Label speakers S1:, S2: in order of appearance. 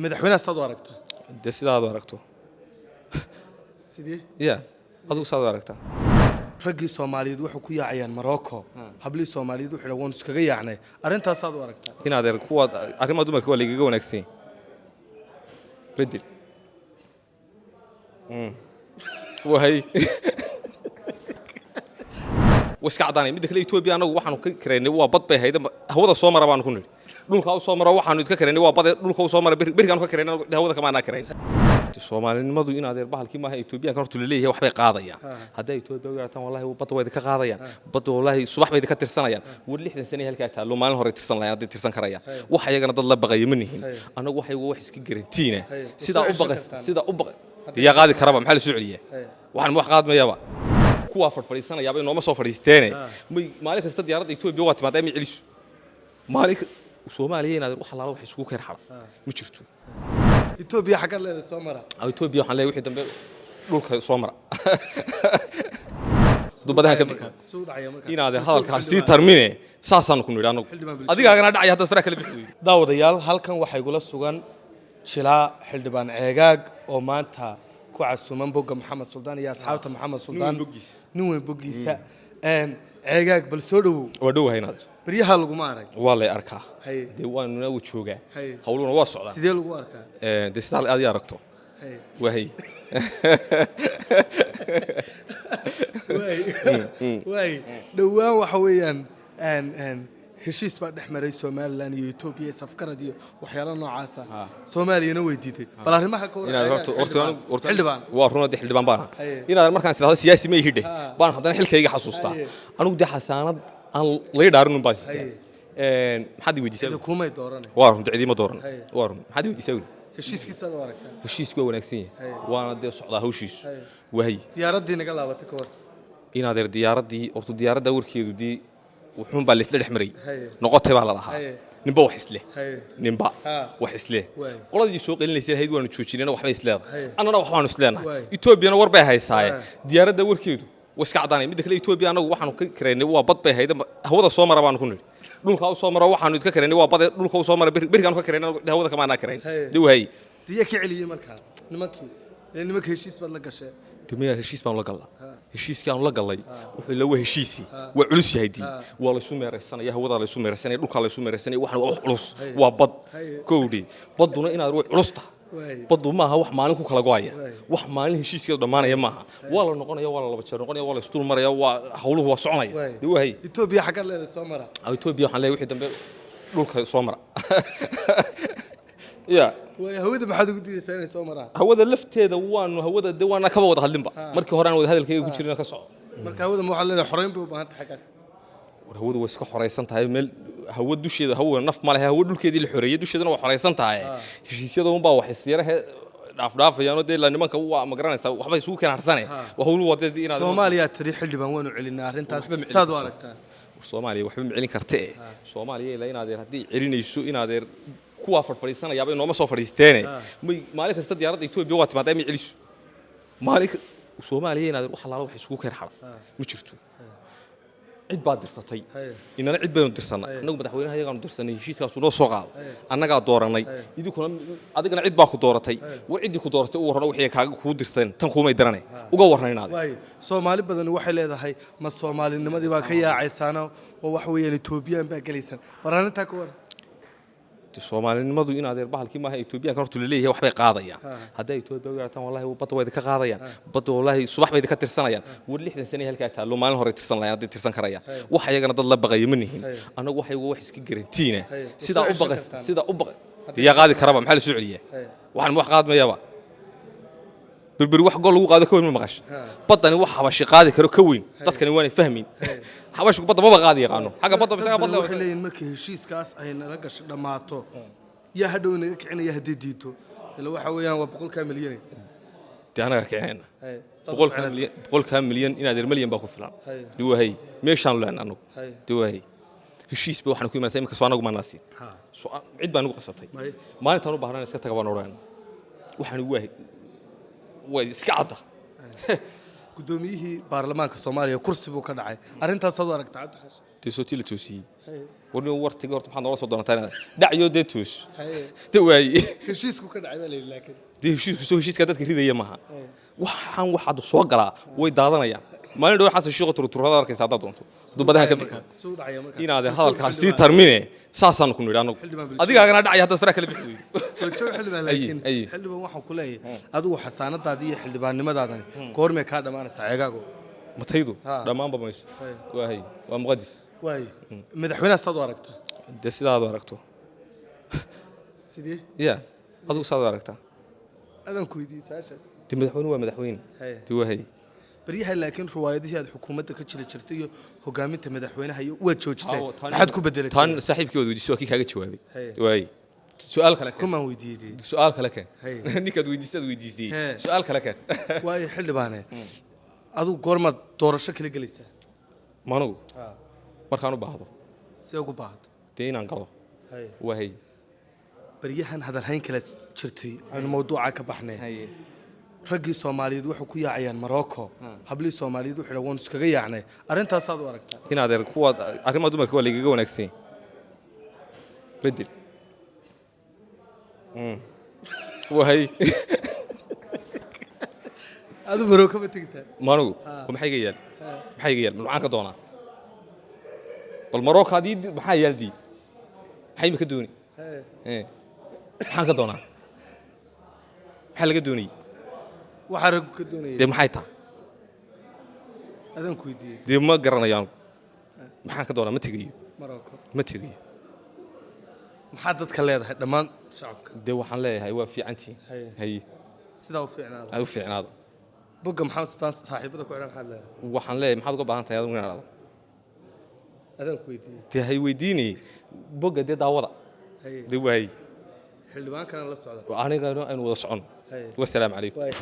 S1: Madaxweynaha saad u aragtaa?
S2: Dee sidaad u aragto.
S1: Sidee?
S2: Ya, adigu saad u aragtaa.
S1: Raggii Soomaaliyeed waxay ku yaacayaan Morocco, hablihii Soomaaliyeed wuxuu dhahay waanu iskaga yaacnay. Arrintaas saad u aragtaa?
S2: In adeer, kuwaad arrimaha dumarka waa laygaga wanaagsan yahay. Bedel wahay way iska caddaanay. Midda kale, Etoobiya annagu waxaanu ka karaynay waa bad bay hayda, hawada soo mara baanu ku nidhi. Dhulka u soo mara waxaanu idka karaynay waa bade, dhulka u soo mara berigaanu ka karaynay, hawada kama anaa karayn. Soomaalinimadu in adeer bahalkii maaha. Etoobiyaanka horta laleeyahay waxbay qaadayaan. Hadday Etoobiya u yarataan, wallahi badda waa idinka qaadayaan, badda wallahi subax bay idinka tirsanayaan. War 60 sane halkaa taallo, maalin hore tirsan lahayn hadday tirsan karayaan. Wax ayagana dad la baqaya ma nihin annagu. Waxay wax iska garantiina sidaa u baqa, sidaa u baqa yaa qaadi karaba. Maxaa la soo celiyaa? Waxaan wax qaadmayaba kuwaa fadhiisanayaaba inooma soo fadhiisteene. May maalin kasta diyaaradda Etoobiya waa timaadaa, may celiso maalin Soomaaliya. Inaad wax alaala wax isugu keen xara ma jirto.
S1: Etoobiya xaggaad leedahay soo mara?
S2: Etoobiya waxaan leeyahay wixii dambe dhulka soo mara dubadaha ka
S1: Soo dhacaya marka.
S2: Inaadeer hadalkaas sii tarmine, saasaanu ku nidhi annagu.
S1: Xildhibaan.
S2: Adigaagana dhacaya haddaad faraha kala bixi weydo.
S1: Daawadayaal, halkan waxaa igula sugan jilaa Xildhibaan Ceegaag oo maanta ku casuuman bogga Maxamed Suldaan iyo asxaabta Maxamed Suldaan.
S2: Nin weyn boggiisa.
S1: Nin weyn boggiisa. Ceegaag, bal soo dhowow.
S2: Waa dhowahay, inaadeer.
S1: Baryaha laguma arag.
S2: Waa lay arkaa.
S1: Haye.
S2: Dee waanuna wa joogaa.
S1: Haye.
S2: Hawluhuna waa socdaan.
S1: Sidee lagu arkaa?
S2: Dee sidaa aad ii aragto.
S1: Haye.
S2: Wahay.
S1: Waay, dhowaan waxa weeyaan een heshiis baa dhex maray Somaliland iyo Etoobiya, safkarad iyo waxyaalo noocaasa. Soomaaliyana way diiday. Bal arrimaha ka
S2: Inaad horta horta anigu horta
S1: Xildhibaan.
S2: Waa runadii, xildhibaan baan ahaa.
S1: Haye.
S2: Inaad markaan is idhaahdo siyaasi ma ihidhe baan haddana xilkayga xasuustaa.
S1: Haye.
S2: Anigu dee xasaanad aan lay dhaarin baan sitaa.
S1: Haye.
S2: Maxaad i weydiisaa?
S1: Cidi kumay dooranay.
S2: Waa run, cidiima dooran.
S1: Haye.
S2: Waa run. Maxaad i weydiisaa weli?
S1: Heshiiskiisaad u aragtaa?
S2: Heshiisku waa wanaagsan yahay.
S1: Haye.
S2: Waana dee socdaa hawshiisu.
S1: Haye.
S2: Wahay.
S1: Diyaaraddii naga laabatay ka war?
S2: Inaadeer, diyaaraddii horta, diyaaradda warkeedu dee wuxuun baa laysla dhex marayay.
S1: Haye.
S2: Noqotay baa la lahaa.
S1: Haye.
S2: Ninba wax isleh.
S1: Haye.
S2: Ninba
S1: Ha.
S2: wax isleh.
S1: Waay.
S2: Qoladii soo qelinaysay lahayd waanu joojinayna, waxbay isleedahay.
S1: Haye.
S2: Annana waxbaanu isleenahay.
S1: Waay.
S2: Etoobiyana war bay haysaaye.
S1: Ha.
S2: Diyaaradda warkeedu way iska caddaanay. Midda kale, Etoobiya annagu waxaanu ka karaynay waa bad bay hayda, hawada soo mara baanu ku nidhi. Dhulka u soo mara waxaanu idka karaynay waa bade, dhulka u soo mara berigaanu ka karaynay, hawada kama anaa karayn.
S1: Haye.
S2: Dee wahay.
S1: Diya ka celiyey markaa nimankii? Ee nimanka heshiis baad la gashee.
S2: Demiya heshiis baanu la galnaa. Heshiiskii aanu la gallay wuxuu ila waa heshiisii waa culus yahay. Dii waa laysu meeraysanaya, hawadaa laysu meeraysanaya, dhulkaa laysu meeraysanaya. Waxna waa wax culus, waa bad.
S1: Haye.
S2: Kowdhi, badduna inaad way culus tahay.
S1: Waay.
S2: Baddu maaha wax maalin ku kala go'aya.
S1: Waay.
S2: Wax maalin heshiiskeedu dhammaanaya maaha. Waa la noqonaya, waa la laba jeer noqonaya, waa la isdul maraya, waa hawluhu waa soconaya.
S1: Waay.
S2: Dee wahay.
S1: Etoobiya xaggaad leedahay soo mara?
S2: Etoobiya waxaan leeyahay wixii dambe dhulka soo mara ya.
S1: Waay, hawada maxaad ugu diidaysaa inay soo maraan?
S2: Hawada lafteeda waanu hawada dee waana kaba wada hadlinba. Markii hore aan wada hadalkayga ku jirina ka soco.
S1: Marka hawada ma waxaad leedahay xoreyn bay u baahan tahay xaggaas?
S2: War hawadu way iska xoraysan tahay. Meel hawo dusheeda, hawo naf ma lehe. Hawo dhulkeedii la xoreeyey, dusheeduna waa xoraysan tahay. Heshiisyada unbaa wax isyarahe dhaafdhaafayaanoo dee ilaa nimanka waa ma garanaysaa, waxba isugu keen harsane. Waa hawlu waa dee inaad
S1: Soomaaliya tiri xildhibaan waanu celinaa arrintaas.
S2: Waxba ma celin
S1: Saad u
S2: karto.
S1: aragtaa?
S2: Soomaaliya waxba ma celin karte eh. Soomaaliya ilaa inaadeer haddii celinayso, inaadeer, kuwaa fadhiisanayaaba inooma soo fadhiisteene. May maalin kasta diyaaradda Etoobiya waa timaadaa, may celiso maalin Soomaaliya. Inaadeer, wax alaala wax isugu keen xara ma jirto. Cid baa dirsatay.
S1: Haye.
S2: Inana cid baynu dirsanay annagu. Madaxweynaha iyagaanu dirsanay, heshiiskaasu noo soo qaado. Annagaa dooranay, idinkuna adigana cid baa ku dooratay. War ciddii ku dooratay u warrano wixii kaaga kuu dirsan. Tan kuumay dirane, uga warran inaade.
S1: Waay, Soomaali badani waxay leedahay ma soomaalinimadii baa ka yaacaysaana oo waxa weeyaan Etoobiyaan baa gelaysaan. Bal arrintaa ka waran?
S2: Soomaalinimadu in adeer bahalkii maaha. Etoobiyaanka horta laleeyahay waxbay qaadayaan. Hadday Etoobiya u yarataan, wallahi badda waa idinka qaadayaan, badda wallahi subax bay idinka tirsanayaan. War 60 sane halkaa taallo, maalin hore tirsan lahayn hadday tirsan karayaan. Wax ayagana dad la baqaya ma nihin annagu. Waxay wax iska garantiina
S1: Haye.
S2: sidaa
S1: Soo
S2: u baqa
S1: ceshan kartaan.
S2: Sidaa u baqa yaa qaadi karaba. Maxaa la soo celiyaa? Waxaan wax qaadmayaba berberi wax gol lagu qaado ka weyn ma maqasha. Baddani wax xabashi qaadi karo ka weyn dadkani waanay fahmin. Xabashigu badda maba qaadi yaqaano, xagga badda
S1: Dad
S2: isaga
S1: badan
S2: badda.
S1: waxay leeyihiin markii heshiiskaas ay nala gasho dhammaato, yaa hadhow naga kicinaya haddii diito? Ila waxa weeyaan waa 100-kaa milyan.
S2: Dee anaga kicinayna.
S1: Haye. Saad u
S2: 100-kaa
S1: kicinaysaa.
S2: milyan, 100-kaa milyan inaad milyan baa ku filan.
S1: Haye.
S2: Dee wahay, meeshaan leen anagu.
S1: Haye.
S2: Dee wahay, heshiis ba waxaan ku imanaysaa imika. Soo anagu maanaa siin. Soo cid baa nagu qasabtay?
S1: May.
S2: Maalintaan u baahnaan iska taga baan odhanayna. Waxaan waa iska cadda.
S1: Guddoomiyihii baarlamaanka Soomaaliya kursi buu ka dhacay. Arrintaasaad u aragtaa, Cabdi Xaashi?
S2: Dee soo tii la toosiyey. Warni wartiga horta maxaad noola soo doonataa inaad dhacyo dee toos de waaye.
S1: Heshiisku ka dhacay baa la yidhi laakiin.
S2: Dee heshiisku soo heshiiskaa dadka ridaya maaha. Waxaan waxaad soo galaa way daadanayaan. Maalin dhow Xasan Shiikho turturada arkaysa haddaad doonto dubadaha ka bixi.
S1: Soo dhacaya marka.
S2: Inaadan hadalkaas sii tarmine, saasaanu ku nidhi annagu.
S1: Xildhibaan Biljoog.
S2: Adigaagana dhacaya haddaad faraha kala bixi weydo.
S1: Biljoog, xildhibaan, laakiin
S2: Aye.
S1: xildhibaan, waxaan ku leeyahay adigu xasaanadaadii iyo xildhibaannimadaadani goormay kaa dhammaanaysaa, ceegaago?
S2: Mataydu?
S1: Ha.
S2: Dhammaanba mayso. Waa hay, waa muqadis.
S1: Waay, madaxweynaha saad u aragtaa?
S2: Dee sidaad u aragto.
S1: Sidee?
S2: Ya, adigu saad u aragtaa?
S1: Adaan ku weydiiyey su-aashaas.
S2: Dee madaxweyne waa madaxweyne. Dee waa hay.
S1: Baryaha laakiin riwaayadihii aad xukuumadda ka jiri jirtay iyo hogaaminta madaxweynaha iyo waad joojisay. Maxaad ku bedelatay?
S2: Taan saaxiibkii waad weydiisay, waa kii kaaga jawaabay.
S1: Haye.
S2: Waay, su-aal kale keen.
S1: Kumaan weydiiyey dee.
S2: Su-aal kale keen.
S1: Haye.
S2: Ninkaad weydiisay aad weydiisay.
S1: Hee.
S2: Su-aal kale keen.
S1: Waayo xildhibaane, adigu goormaad doorasho kala gelaysaa?
S2: Manugu markaan u baahdo.
S1: Sidee ugu baahato?
S2: Dee inaan galo. Waa hay.
S1: Baryahan hadalhayn kale jirtay, aynu mawduuca ka baxnay. Raggii Soomaaliyeed waxay ku yaacayaan Morocco, hablihii Soomaaliyeed wuxuu waanu iskaga yaacnay. Arrintaasaad u aragtaa?
S2: In adeer, kuwaad arrimaha dumarka waa lagaga wanaagsan yahay. Bedel. Waa hay.
S1: Adigu Morocco ma tegaysaa?
S2: Manugu maxay iga yaal, maxay iga yaal? Maxaan ka doonaa bal Morocco? Haddii maxaa yaaldii, maxay imika dooni? Maxaan ka doonaa? Maxaa laga doonayey?
S1: Waxaa raggu ka doonayay.
S2: Dee maxay tahay?
S1: Adaan ku weydiiyey.
S2: Dee ma garanayo anigu maxaan ka doonaa. Ma tegayo.
S1: Morocco.
S2: Ma tegayo.
S1: Maxaa dadka leedahay, dhammaan shacabka?
S2: Dee waxaan leeyahay waa fiicantihiin.
S1: Haye.
S2: Haye.
S1: Sidaa u fiicnaada.
S2: Ay, u fiicnaada.
S1: Bogga Maxamed Sultaan saaxiibada ku xidhan maxaad leedahay?
S2: Waxaan leeyahay, maxaad uga baahan tahay adigu inaad dhahdo?
S1: Adaan ku weydiiyey.
S2: Dee hay weydiinayey bogga, dee daawada.
S1: Haye.
S2: Dee waay.
S1: Xildhibaankana la socda.
S2: Anigana aynu wada soconno.
S1: Haye.
S2: Wasalaamu calaykum.
S1: Waay.